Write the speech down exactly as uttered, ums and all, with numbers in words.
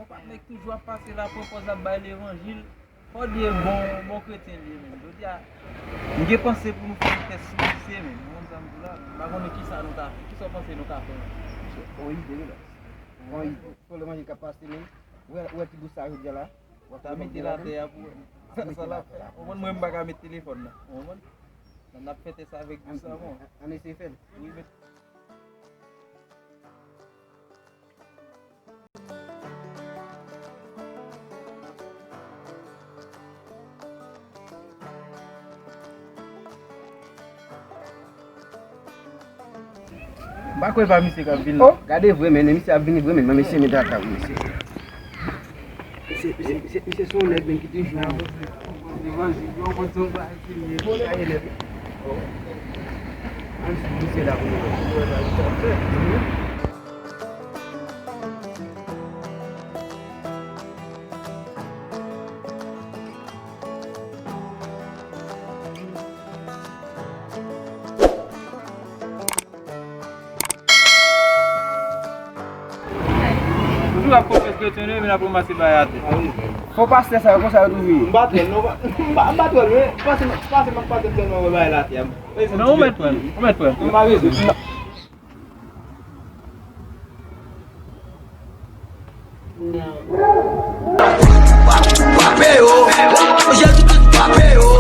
Yon patnè k toujou ap pase la, pran pòz ap bay levanjil. Fò di e bon, bon kretyen li ye menm. Jodi a, m gen panse pou nou fè yon tès sou misye menm. Ou konn sa m di w la? M pa konnen kisa nou ka fè. Kisa w panse nou ka fè menm? Misye, on ide wi la. On ide. Pou levanjil k ap pase menm. Ou wè, ou wè ti bous sa jodi a la? W ap ta mete l atè a pou wè. Sa, sa l ap fè. Ou konprann mwen m pa ka met telefòn nan. Ou konprann? N ap fè tès avèk bous la bon. Ann eseye fè l. Wi, men M pa kwè pa misye k ap vin la. Oh, gade vre, men, misye ap vini vre, men, men, mesye, men, dada, mesye. Misye, misye, misye, misye se yon nèg, men, ki toujou devan zil yo, konn se yon bagay ki li ye, ki gaye nèt. Ann swiv misye la pou nou wè. Toujou ap konfyans kretyen yo, men ap ranmase bagay atè. Fo pastè sa yo, konsa yo toujou ye. M pa twò l, non, m pa, m pa, m pa twò l, men pase, pase, m ap pase m tèlman wè bagay la atè a. Men ou mèt pran, ou mèt pran. M pa bezwen. Frape yo, Jezi Kris frape yo.